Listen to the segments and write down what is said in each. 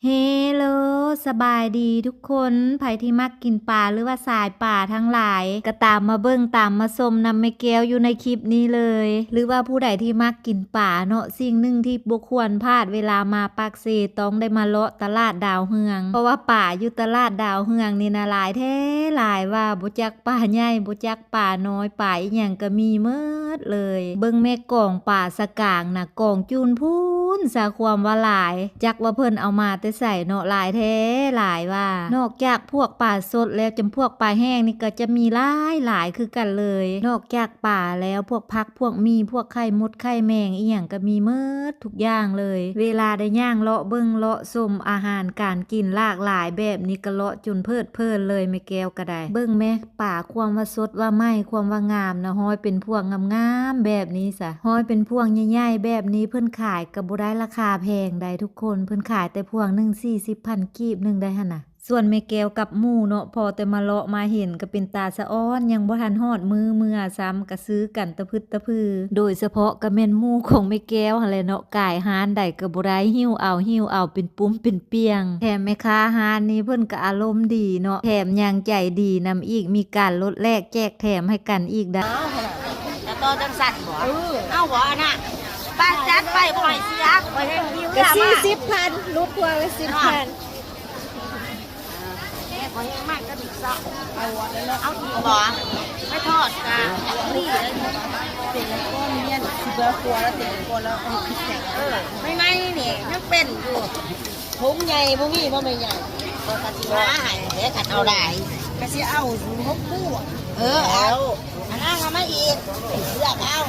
ເຮໂລ ສະບາຍດີທຸກຄົນ, ໃຜທີ່ມັກກິນປາ ຫຼືວ່າສາຍປາທັງຫຼາຍ ກໍຕາມມາເບິ່ງຕາມມາຊົມນຳແມ່ແກ້ວຢູ່ໃນຄລິບນີ້ເລີຍ. ຫຼືວ່າຜູ້ໃດທີ່ມັກກິນປາເນາະ, ສິ່ງໜຶ່ງທີ່ບໍ່ຄວນພາດເວລາມາປາກເຊ ຕ້ອງໄດ້ມາເລາະຕະຫຼາດດາວເຮືອງ, ເພາະວ່າປາຢູ່ຕະຫຼາດດາວເຮືອງນີ້ນະ ຫຼາຍແທ້ຫຼາຍວ່າ, ບໍ່ຈັກປາໃຫຍ່ ບໍ່ຈັກ ປານ້ອຍ ປາອີ່ຫຍັງກໍມີໝົດເລີຍ. ເບິ່ງແມ້ກອງປາສະກາງນະ ກອງຈູນພຸ້ນຊະ ຄວາມວ່າຫຼາຍ, ຈັກວ່າເພິ່ນເອົາມາແຕ່ໃສເນາະ, ຫຼາຍແທ້ຫຼາຍວ່າ. ນອກຈາກພວກປາສົດແລ້ວ, ຈຳພວກປາແຫ້ງນີ້ກໍຈະມີຫຼາຍໆຄືກັນເລີຍ. ນອກຈາກປາແລ້ວ, ພວກຜັກ ພວກໝີ່ ພວກໄຂ່ມົດໄຂ່ແມງ ອີ່ຫຍັງກໍມີໝົດທຸກຢ່າງເລີຍ. ເວລາໄດ້ຍ່າງເລາະເບິ່ງເລາະຊົມອາຫານການກິນຫຼາກຫຼາຍແບບນີ້ ກໍເລາະຈົນເພີດເພີນເລີຍ ແມ່ແກ້ວກໍໄດ້. ເບິ່ງແມ້ ປາຄວາມວ່າສົດວ່າໃໝ່ ຄວາມວ່າງາມນະ, ຮ້ອຍເປັນພວງງາມໆແບບນີ້ຊະ, ຮ້ອຍເປັນພວງໃຫຍ່ໆແບບນີ້ ເພິ່ນຂາຍກໍບໍ່ໄດ້ລາຄາແພງໃດ໋ທຸກຄົນ, ເພິ່ນຂາຍແຕ່ພວງໜຶ່ງສີ່ສິບພັນກີບໜຶ່ງໄດ໋ຫັ້ນນະ. ສ່ວນແມ່ແກ້ວກັບໝູ່ເນາະ, ພໍແຕ່ມາເລາະມາເຫັນກໍເປັນຕາສະອອນ, ຍັງບໍ່ທັນຮອດມື້ເມືອຊ້ຳ ກໍຊື້ກັນຕະພຶດຕະພື. ໂດຍສະເພາະກໍແມ່ນໝູ່ຂອງແມ່ແກ້ວຫັ້ນແຫຼະເນາະ, ກາຍຮ້ານໃດກໍບໍ່ໄດ້, ຫິ້ວເອົາ ຫິ້ວເອົາເປັນປຸ້ມເປັນ ປ່ຽງ. ແຖມແມ່ຄ້າຮ້ານນີ້ເພິ່ນກໍອາລົມດີເນາະ, ແຖມຍັງໃຈດີນຳອີກ, ມີການລົດແລກແຈກແຖມໃຫ້ກັນອີກໄດ໋. ຈະຕໍ່ຈັ່ງຊັ້ນບໍ່? ເອີ ເອົາບໍ່ອັນນະ? ໄປ ຈັດໄປ ບໍ່ໃຫ້ເສຍ, ຂ້ອຍແຮ່ງຫິວ ກໍສີ່ສິບພັນ ຫຼຸດພວງລະສິບພັນ. ແມ່ບໍ່ແຮງມາກກໍດິເຊາະ. ເອົາ ເອົາອີກບໍ່? ໄປທອດກະນີ້ເລີຍ. ເປັນກ້ອນເນຍ ຊິເບີຄົວລະເຕັມຄົວລະ ເອີ ໃໝ່ໆນີ້ຍັງເປັນຢູ່. ຖົງໃຫຍ່ບໍ່ມີບໍ່ແມ່ໃຫຍ່? ຂ້ອຍກະຊິຫາໃຫ້ແຫຼະ ຄັນເອົາຫຼາຍ ກະຊິເອົາຫົກບວກ. ເອີ ເອົາ ອັນນັ້ນເອົາມາອີກ ເລືອກເອົາ.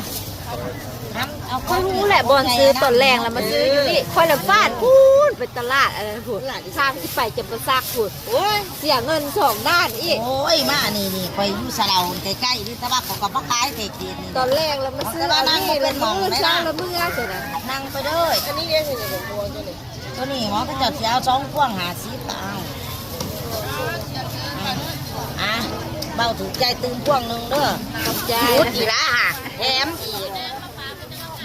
ນຳ ເອົາ ຂ້ອຍຮູ້ແຫຼະ ບ່ອນຊື້ຕອນແລງລະມາຊື້ຢູ່ນີ້. ຂ້ອຍລະຟາດພຸ້ນໄປຕະຫຼາດອັນນັ້ນພຸ້ນ ທາງຊິໄປຈຳປາສັກພຸ້ນ. ໂອ້ຍ ເສຍເງິນສອງດ້ານອີກ. ໂອ້ຍ ມານີ້ ນີ້ ຂ້ອຍຢູ່ສະເລົາໃກ້ໆນີ້ ແຕ່ວ່າເຂົາກໍມາຂາຍແທ້ເຂດນີ້. ຕອນແລງລະມາຊື້ອັນນີ້ ແລ້ວມື້ເຊົ້າລະເມືອຊັ້ນນະ. ນັ່ງໄປເດີ. ອັນນີ້ເດ້ ໂຕນີ້ໝໍ ເຂົາເຈົ້າຊິເອົາສອງພວງຫ້າສິບ ກໍເອົາ. ອ່ະ ເວົ້າຖືກໃຈຕື່ມພວງໜຶ່ງເດີ. ຂອບໃຈ. ຫຼຸດອີກລະ ແຖມອີກ.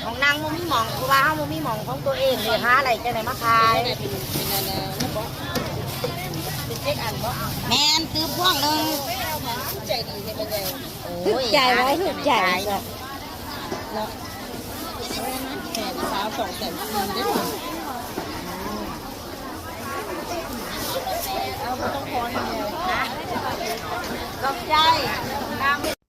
ໝ່ອງນັ່ງບໍ່ມີໝ່ອງ ເພາະວ່າເຮົາບໍ່ມີໝ່ອງຂອງຕົວເອງເດ ຫາໄດ້ຈັ່ງໃດມາຂາຍ. ແມ່ນ ຕື່ມພວງໜຶ່ງ. ໂອ້ຍ ຖືກໃຈບໍ່? ຖືກໃຈເນາະ. ແສນສາມ ສອງແສນສີ່ເດ້. ເອົາ ບໍ່ຕ້ອງພໍນຳແລ້ວ. ຂອບໃຈ.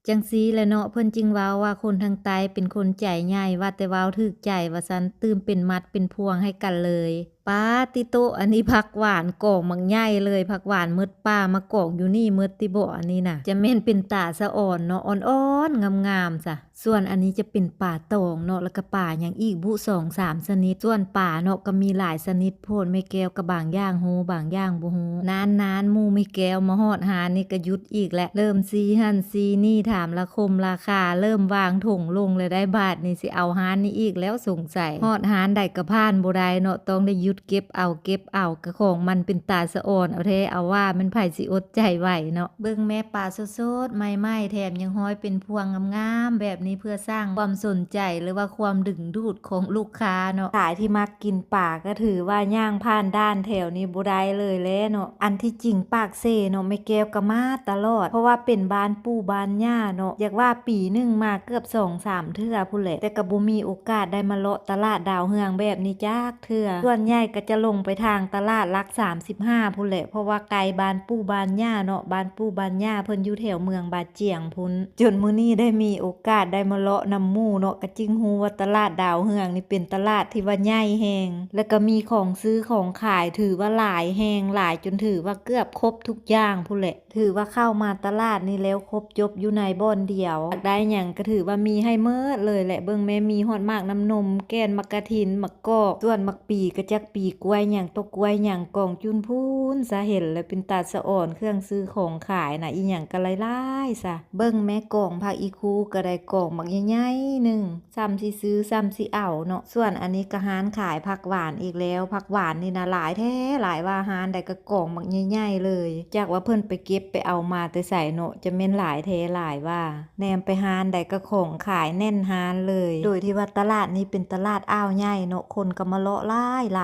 ຈັ່ງຊີ້ແຫຼະເນາະ ເພິ່ນຈຶ່ງເວົ້າວ່າຄົນທາງໃຕ້ເປັນຄົນໃຈໃຫຍ່ ວ່າແຕ່ເວົ້າຖືກໃຈວ່າຊັ້ນ, ຕື່ມເປັນມັດເປັນພວງໃຫ້ກັນເລີຍ. ປາຕິໂຕ ອັນນີ້ຜັກຫວານກອງບັກໃຫຍ່ເລີຍ, ຜັກຫວານໝົດປ່າມາກອງຢູ່ນີ້ໝົດຕິບໍ ອັນນີ້ນະ. ຈະແມ່ນເປັນຕາສະອອນເນາະ, ອ່ອນໆ ງາມໆຊະ. ສ່ວນອັນນີ້ຈະເປັນປາຕອງເນາະ ແລ້ວກະປາຫຍັງອີກບຸ ສອງສາມຊະນິດ. ສ່ວນປາເນາະກະມີຫຼາຍຊະນິດໂພດ, ແມ່ແກ້ວກະບາງຢ່າງຮູ້ ບາງຢ່າງບໍ່ຮູ້. ນານໆ ໝູ່ແມ່ແກ້ວມາຮອດຮ້ານນີ້ກະຢຸດອີກແຫຼະ, ເລີ່ມຊີ້ຫັ້ນຊີ້ນີ້ ຖາມລາຄົມລາຄາ, ເລີ່ມວາງຖົງລົງແລ້ວໄດ໋. ບາດນີ້ຊິເອົາຮ້ານນີ້ອີກແລ້ວສົງໄສ. ຮອດຮ້ານໃດກະຜ່ານບໍ່ໄດ້ເນາະ, ຕ້ອງໄດ້ຢຸດເກັບເອົາ ເກັບເອົາ, ກະຂອງມັນເປັນຕາສະອອນເອົາແທ້ເອົາວ່າ, ແມ່ນໃຜຊິອົດໃຈໄຫວເນາະ. ເບິ່ງແມ້ ປາສົດໆ ໃໝ່ໆ ແຖມຍັງຮ້ອຍເປັນພວງງາມໆແບບນີ້ ເພື່ອສ້າງຄວາມສົນໃຈ ຫຼືວ່າຄວາມດຶງດູດຂອງລູກຄ້າເນາະ. ສາຍທີ່ມັກກິນປາກໍຖືວ່າຍ່າງຜ່ານດ່ານແຖວນີ້ບໍ່ໄດ້ເລີຍແຫຼະເນາະ. ອັນທີ່ຈິງປາກເຊເນາະ ແມ່ແກ້ວກໍມາຕະຫຼອດ ເພາະວ່າເປັນບ້ານປູ່ບ້ານຍ່າເນາະ. ຢາກວ່າປີໜຶ່ງມາເກືອບສອງສາມເທື່ອພຸ້ນແຫຼະ, ແຕ່ກໍບໍ່ມີໂອກາດໄດ້ມາເລາະຕະຫຼາດດາວເຮືອງແບບນີ້ຈັກ ເທື່ອ. ສ່ວນໃຫຍ່ກໍຈະລົງໄປທາງຕະຫຼາດຫຼັກສາມສິບຫ້າພຸ້ນແຫຼະ, ເພາະວ່າໄກບ້ານປູ່ບ້ານຍ່າເນາະ, ບ້ານປູ່ບ້ານຍ່າເພິ່ນຢູ່ແຖວເມືອງບາຈຽງພຸ້ນ. ຈົນມື້ນີ້ໄດ້ມີໂອກາດໄດ້ມາເລາະນຳໝູ່ເນາະ, ກໍຈຶ່ງຮູ້ວ່າຕະຫຼາດດາວເຮືອງນີ້ເປັນຕະຫຼາດທີ່ວ່າໃຫຍ່ແຮງ, ແລ້ວກໍມີຂອງຊື້ຂອງຂາຍ ຖືວ່າຫຼາຍແຮງ, ຫຼາຍຈົນຖືວ່າເກືອບຄົບທຸກຢ່າງພຸ້ນແຫຼະ. ຖືວ່າເຂົ້າມາຕະຫຼາດນີ້ແລ້ວຄົບຈົບຢູ່ໃນບ່ອນດຽວ, ຢາກໄດ້ຫຍັງກໍຖືວ່າມີໃຫ້ໝົດເລີຍແຫຼະ. ເບິ່ງແມ້ ມີຮອດໝາກນ້ຳນົມ, ແກ່ນໝາກກະທິນ, ໝາກກອກ, ສວນໝາກປີ, ກະຈັກປີ, ກ້ວຍຫຍັງຕົກ, ກ້ວຍຫຍັງ, ກອງຈູນພຸ້ນຊະ. ເຫັນແລ້ວເປັນຕາສະອອນ, ເຄື່ອງຊື້ຂອງຂາຍນະ ອີ່ຫຍັງກໍຫຼາຍໆຊະ. ເບິ່ງແມ້ ກອງຜັກອີ່ຄູກໍໄດ້ກອງບັກໃຫຍ່ໆໜຶ່ງ. ສ່ຳຊິຊື້ ສ່ຳຊິເອົາເນາະ. ສ່ວນອັນນີ້ກໍຮ້ານຂາຍຜັກຫວານອີກແລ້ວ, ຜັກຫວານນີ້ນະຫຼາຍແທ້ຫຼາຍວ່າ, ຮ້ານໃດກໍກອງບັກໃຫຍ່ໆເລີຍ. ຈັກວ່າເພິ່ນໄປເກັບໄປເອົາມາແຕ່ໃສເນາະ, ຈະແມ່ນຫຼາຍແທ້ຫຼາຍວ່າ. ແນມໄປຮ້ານໃດກໍຂອງຂາຍແໜ້ນຮ້ານເລີຍ, ໂດຍທີ່ວ່າຕະຫຼາດນີ້ເປັນຕະຫຼາດອ່າວໃຫຍ່ເນາະ, ຄົນກໍມາເລາະຫຼ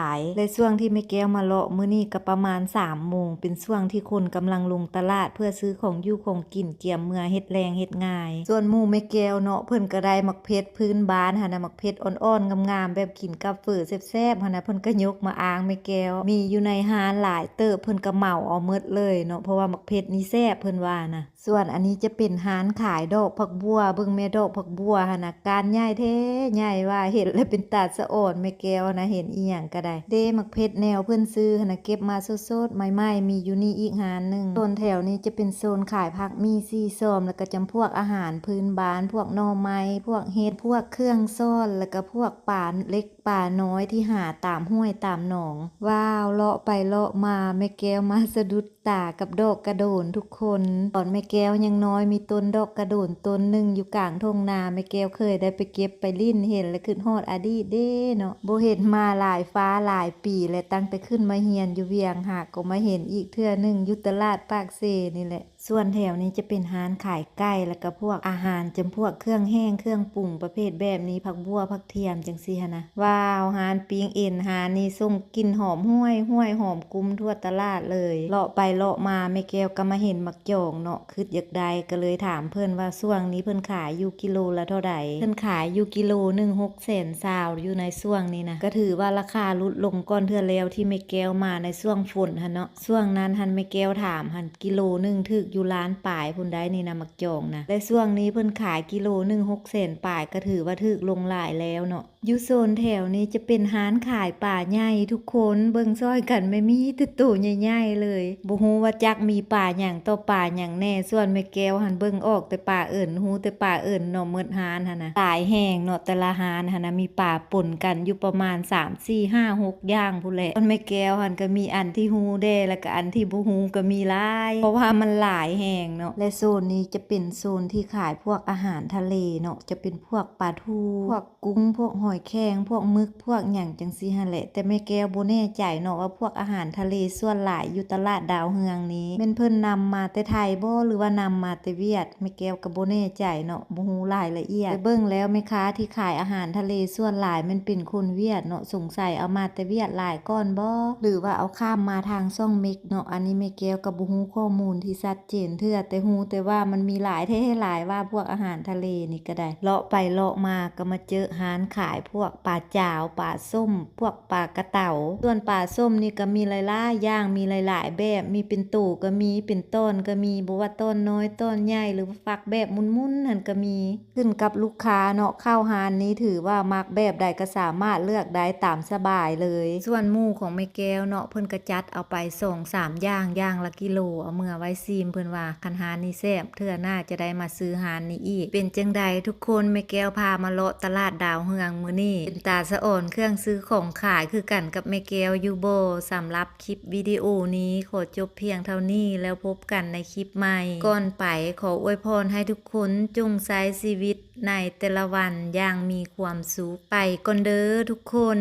າຍໆ. ຍ ແລະ ຊ່ວງທີ່ແມ່ແກ້ວມາເລາະມື້ນີ້ກໍປະມານສາມໂມງ ເປັນຊ່ວງທີ່ຄົນກຳລັງລົງຕະຫຼາດເພື່ອຊື້ຂອງຢູ່ຂອງກິນ ກຽມເມືອເຮັດແລງເຮັດງາຍ. ສ່ວນໝູ່ແມ່ແກ້ວເນາະ ເພິ່ນກໍໄດ້ໝາກເຜັດພື້ນບ້ານຫັ້ນນະ ໝາກເຜັດອ່ອນໆງາມໆ ແບບກິນກັບເຝີແຊບໆຫັ້ນນະ ເພິ່ນກໍຍົກມາອ້າງແມ່ແກ້ວ. ມີຢູ່ໃນຮ້ານຫຼາຍເຕີບ ເພິ່ນກໍເໝົາເອົາໝົດເລີຍເນາະ ເພາະວ່າໝາກເຜັດນີ້ແຊບ ເພິ່ນວ່ານະ. ສ່ວນອັນນີ້ຈະເປັນຮ້ານຂາຍດອກຜັກບົ່ວ ເບິ່ງແມ່ ດອກຜັກບົ່ວຫັ້ນນະ ກ້ານໃຫຍ່ແທ້ໃຫຍ່ວ່າ ເຫັນແລ້ວເປັນຕາສະອອນແມ່ແກ້ວນະ ເຫັນອີ່ຫຍັງກໍໄດ້. ເດ້ ໝາກເຜັດແນວເພິ່ນຊື້ຫັ້ນນະ ເກັບມາສົດໆໃໝ່ໆ ມີຢູ່ນີ້ອີກຮ້ານໜຶ່ງ. ໂຊນແຖວນີ້ຈະເປັນໂຊນຂາຍຜັກໝີ່ ສີ່ຊອມ ແລ້ວກໍຈຳພວກອາຫານພື້ນບ້ານ ພວກໜໍ່ໄມ້ ພວກເຫັດ ພວກເຄື່ອງຊ້ອນ ແລ້ວກໍພວກປາເລັກປານ້ອຍທີ່ຫາຕາມຫ້ວຍຕາມໜອງ. ວ້າວ ເລາະໄປເລາະມາ ແມ່ແກ້ວມາສະດຸດ ຕາກັບດອກກະໂດນທຸກຄົນ. ຕອນແມ່ແກ້ວຍັງນ້ອຍ ມີຕົ້ນດອກກະໂດນຕົ້ນໜຶ່ງຢູ່ກາງທົ່ງນາ ແມ່ແກ້ວເຄີຍໄດ້ໄປເກັບໄປຫຼິ້ນ ເຫັນແລ້ວຄິດຮອດອະດີດເດ້ເນາະ ບໍ່ເຫັນມາຫຼາຍຟ້າຫຼາຍປີ ແລະ ຕັ້ງແຕ່ຂຶ້ນມາຮຽນຢູ່ວຽງ ຫາກໍມາເຫັນອີກເທື່ອໜຶ່ງຢູ່ຕະຫຼາດປາກເຊນີ້ແຫຼະ. ສ່ວນແຖວນີ້ຈະເປັນຮ້ານຂາຍໄກ່ ແລ້ວກໍພວກອາຫານຈຳພວກເຄື່ອງແຫ້ງເຄື່ອງປຸງປະເພດແບບນີ້ ຜັກບົ່ວ ຜັກທຽມ ຈັ່ງຊີ້ຫັ້ນນະ. ວ້າວ ຮ້ານປີ້ງເອັນຮ້ານນີ້ສົ່ງກິ່ນຫອມຫ້ວຍໆ ຫອມກຸ້ມທົ່ວຕະຫຼາດເລີຍ. ເລາະໄປເລາະມາ ແມ່ແກ້ວກໍມາເຫັນໝາກຈອງເນາະ ຄິດຢາກໄດ້ ກໍເລີຍຖາມເພິ່ນວ່າຊ່ວງນີ້ເພິ່ນຂາຍຢູ່ກິໂລລະເທົ່າໃດ. ເພິ່ນຂາຍຢູ່ກິໂລໜຶ່ງຫົກແສນຊາວ ຢູ່ໃນຊ່ວງນີ້ນະ ກໍຖືວ່າລາຄາຫຼຸດລົງກ່ອນເທື່ອແລ້ວທີ່ແມ່ແກ້ວມາໃນຊ່ວງຝົນຫັ້ນເນາະ. ຊ່ວງນັ້ນຫັ້ນແມ່ແກ້ວຖາມຫັ້ນ ກິໂລໜຶ່ງຖືກຢູ່ລ້ານປາຍພຸ້ນໃດ໋ນີ້ນະ ໝາກຈອງນະ ແລະ ຊ່ວງນີ້ເພິ່ນຂາຍກິໂລໜຶ່ງຫົກແສນປາຍ ກໍຖືວ່າຖືກລົງຫຼາຍແລ້ວເນາະ. ຢູ່ໂຊນແຖວນີ້ຈະເປັນຮ້ານຂາຍປາໃຫຍ່ທຸກຄົນ ເບິ່ງຊ່ອຍກັນ ແມ່ມີແຕ່ໂຕໃຫຍ່ໆເລີຍ. ບໍ່ຮູ້ວ່າຈັກມີປາຫຍັງຕໍ່ປາຫຍັງແດ່ ສ່ວນແມ່ແກ້ວຫັ້ນເບິ່ງອອກແຕ່ປາເອີນ ຮູ້ແຕ່ປາເອີນເນາະ ໝົດຮ້ານຫັ້ນນະ. ຫຼາຍແຮງເນາະ ແຕ່ລະຮ້ານຫັ້ນນະ ມີປາປົນກັນຢູ່ປະມານສາມ ສີ່ ຫ້າ ຫົກຢ່າງພຸ້ນແຫຼະ. ສ່ວນແມ່ແກ້ວຫັ້ນກໍມີອັນທີ່ຮູ້ແດ່ ແລ້ວກໍອັນທີ່ບໍ່ຮູ້ກໍມີຫຼາຍ ເພາະວ່າມັນຫຼາຍແຮງເນາະ. ແລະ ໂຊນນີ້ຈະເປັນໂຊນທີ່ຂາຍພວກອາຫານທະເລເນາະ ຈະເປັນພວກປາທູ ພວກ ກຸ້ງ ພວກຫອຍແຄງ ພວກໝຶກ ພວກຫຍັງຈັ່ງຊີ້ຫັ້ນແຫຼະ. ແຕ່ແມ່ແກ້ວບໍ່ແນ່ໃຈເນາະວ່າພວກອາຫານທະເລສ່ວນຫຼາຍຢູ່ຕະຫຼາດດາວເຮືອງນີ້ ແມ່ນເພິ່ນນຳມາແຕ່ໄທບໍ ຫຼືວ່ານຳມາແຕ່ຫວຽດ? ແມ່ແກ້ວກໍບໍ່ແນ່ໃຈເນາະ ບໍ່ຮູ້ລາຍລະອຽດ. ແຕ່ເບິ່ງແລ້ວແມ່ຄ້າທີ່ຂາຍອາຫານທະເລສ່ວນຫຼາຍແມ່ນເປັນຄົນຫວຽດເນາະ ສົງໄສເອົາມາແຕ່ຫວຽດຫຼາຍກ່ອນບໍ ຫຼືວ່າເອົາຂ້າມມາທາງຊ່ອງເມັກເນາະ. ອັນນີ້ແມ່ແກ້ວກໍບໍ່ຮູ້ຂໍ້ມູນທີ່ຊັດ ເຈນເທື່ອ ແຕ່ຮູ້ແຕ່ວ່າມັນມີຫຼາຍແທ້ຫຼາຍວ່າ ພວກອາຫານທະເລນີ້ກໍໄດ້. ເລາະໄປເລາະມາກໍມາເຈິຮ້ານຂາຍພວກປາຈາວ ປາສົ້ມ ພວກປາກະເຕົາ. ສ່ວນປາສົ້ມນີ້ກໍມີຫຼາຍໆຢ່າງ ມີຫຼາຍໆແບບ ມີເປັນໂຕກໍມີ ເປັນຕ່ອນກໍມີ ບໍ່ວ່າຕ່ອນນ້ອຍ ຕ່ອນໃຫຍ່ ຫຼືວ່າຝັກແບບໝຸ່ນໆຫັ້ນກໍມີ. ຂຶ້ນກັບລູກຄ້າເນາະ ເຂົ້າຮ້ານນີ້ຖືວ່າມັກແບບໃດກໍສາມາດເລືອກໄດ້ຕາມສະບາຍເລີຍ. ສ່ວນໝູ່ຂອງແມ່ແກ້ວເນາະ ເພິ່ນກໍຈັດເອົາໄປສອງສາມຢ່າງ ຢ່າງລະກິໂລ ເອົາເມືອໄວ້ຊີມ. ເພິ່ນວ່າຄັນຮ້ານນີ້ແຊບ ເທື່ອໜ້າຈະໄດ້ມາຊື້ຮ້ານນີ້ອີກ. ເປັນຈັ່ງໃດທຸກຄົນ ແມ່ແກ້ວພາມາເລາະຕະຫຼາດດາວເຮືອງມື້ນີ້ ເປັນຕາສະອອນເຄື່ອງຊື້ຂອງຂາຍຄືກັນກັບແມ່ແກ້ວຢູ່ບໍ່? ສຳລັບຄລິບວິດີໂອນີ້ຂໍຈົບພຽງເທົ່ານີ້ ແລ້ວພົບກັນໃນຄລິບໃໝ່. ກ່ອນໄປ ຂໍອວຍພອນໃຫ້ທຸກຄົນຈົ່ງໃຊ້ຊີວິດ ໃນແຕ່ລະວັນຢ່າງມີຄວາມສຸກ. ໄປກ່ອນເດີທຸກຄົນ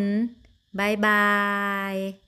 ບາຍບາຍ.